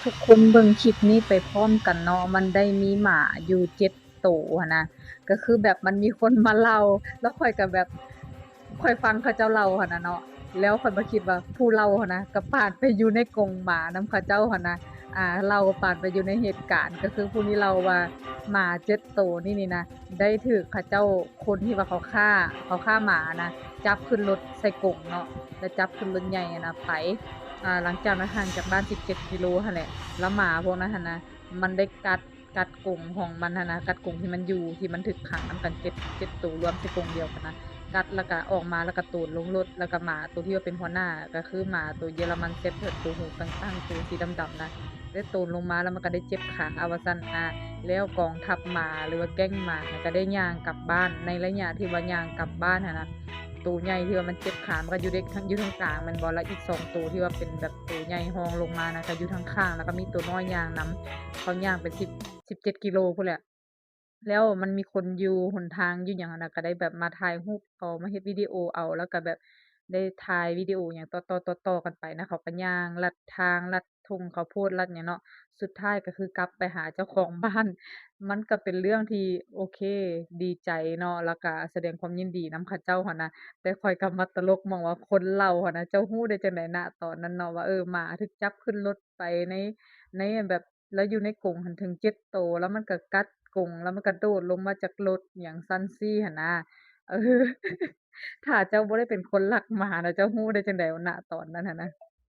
ທຸກຄົນເບິ່ງຄລິບນີ້ໄປພ້ອມກັນເນາະ ມັນໄດ້ມີໝາຢູ່ເຈັດໂຕຫັ້ນນະ ກໍຄືແບບມັນມີຄົນມາເລົ່າ ແລ້ວຂ້ອຍກໍແບບ ຂ້ອຍຟັງເຂົາເຈົ້າເລົ່າຫັ້ນນະເນາະ ແລ້ວຂ້ອຍມາຄິດວ່າຜູ້ເລົ່າຫັ້ນນະ ກໍປານໄປຢູ່ໃນກົງໝານຳເຂົາເຈົ້າຫັ້ນນະ ອ່າ ເລົ່າປານໄປຢູ່ໃນເຫດການ ກໍຄືຜູ້ນີ້ເລົ່າວ່າໝາເຈັດໂຕນີ້ນີ້ນະ ໄດ້ຖືກເຂົາເຈົ້າ ຄົນທີ່ວ່າເຂົາຄ້າ ເຂົາຄ້າໝານະ ຈັບຂຶ້ນລົດໃສ່ກົງເນາະ ແລ້ວຈັບຂຶ້ນລົດໃຫຍ່ຫັ້ນນະໄປ ອ່າ ຫຼັງຈາກນັ້ນຫ່າງຈາກບ້ານສິບເຈັດກິໂລຫັ້ນແຫຼະ ແລ້ວໝາພວກນັ້ນຫັ້ນນະ ມັນໄດ້ກັດ ກັດກົງຂອງມັນຫັ້ນນະ ກັດກົງທີ່ມັນຢູ່ ທີ່ມັນຖືກຂັງນຳກັນເຈັດ ເຈັດໂຕລວມໃສ່ກົງດຽວກັນນະ ກັດແລ້ວກະອອກມາ ແລ້ວກະໂຕນລົງລົດ ແລ້ວກະໝາໂຕທີ່ວ່າເປັນຫົວໜ້າ ກໍຄືໝາໂຕເຢຍລະມັນເຊັບເພິດ ໂຕຫູຕັ້ງໆ ໂຕສີດຳໆນະ ໄດ້ໂຕນລົງມາ ແລ້ວມັນກໍໄດ້ເຈັບຂາ ເອົາວ່າຊັ້ນ ອາ ແລ້ວກອງທັບໝາ ຫຼືວ່າແກ້ງໝານະ ກໍໄດ້ຍ່າງກັບບ້ານ ໃນໄລຍະທີ່ວ່າຍ່າງກັບບ້ານຫັ້ນນະ ໂຕໃຫຍ່ທີ່ວ່າມັນເຈັບຂາ ມັນກໍຢູ່ເດັກ ຢູ່ທາງກາງແມ່ນບໍ່ ແລ້ວອີກສອງໂຕທີ່ວ່າເປັນແບບໂຕໃຫຍ່ຮອງລົງມານະ ກໍຢູ່ທາງຂ້າງ ແລ້ວກໍມີໂຕນ້ອຍຍ່າງນຳ ເຂົາຍ່າງເປັນສິບ ສິບເຈັດກິໂລພຸ້ນແຫຼະ ແລ້ວມັນມີຄົນຢູ່ຫົນທາງຢູ່ຫຍັງຫັ້ນນະ ກໍໄດ້ແບບມາຖ່າຍຮູບເອົາ ມາເຮັດວິດີໂອເອົາ ແລ້ວກໍແບບໄດ້ຖ່າຍວິດີໂອຫຍັງຕໍ່ໆ ຕໍ່ໆກັນໄປນະ ເຂົາກໍຍ່າງລັດທາງ ລັດທົ່ງເຂົ້າໂພດ ລັດຫຍັງເນາະ ສຸດທ້າຍກໍຄືກັບໄປຫາເຈົ້າຂອງບ້ານ ມັນກໍເປັນເລື່ອງທີ່ໂອເຄ ດີໃຈເນາະ ແລ້ວກໍສະແດງຄວາມຍິນດີນຳເຂົາເຈົ້າຫັ້ນນະ ແຕ່ຂ້ອຍກໍມາຕະຫຼົກໝ່ອງວ່າຄົນເລົ່າຫັ້ນນະ ເຈົ້າຮູ້ໄດ້ຈັ່ງໃດ ນະ ຕອນນັ້ນເນາະ ວ່າ ເອີ ໝາຖືກຈັບຂຶ້ນລົດໄປໃນ ໃນແບບ ແລ້ວຢູ່ໃນກົງຫັ້ນເຖິງເຈັດໂຕ ແລ້ວມັນກໍກັດກົງ ແລ້ວມັນກະໂດດລົງມາຈາກລົດຫຍັງຊັ້ນຊີ້ຫັ້ນນະ ເອີ ຖ້າເຈົ້າບໍ່ໄດ້ເປັນຄົນລັກໝານະ ເຈົ້າຮູ້ໄດ້ຈັ່ງໃດ ນະ ຕອນນັ້ນຫັ້ນນະ?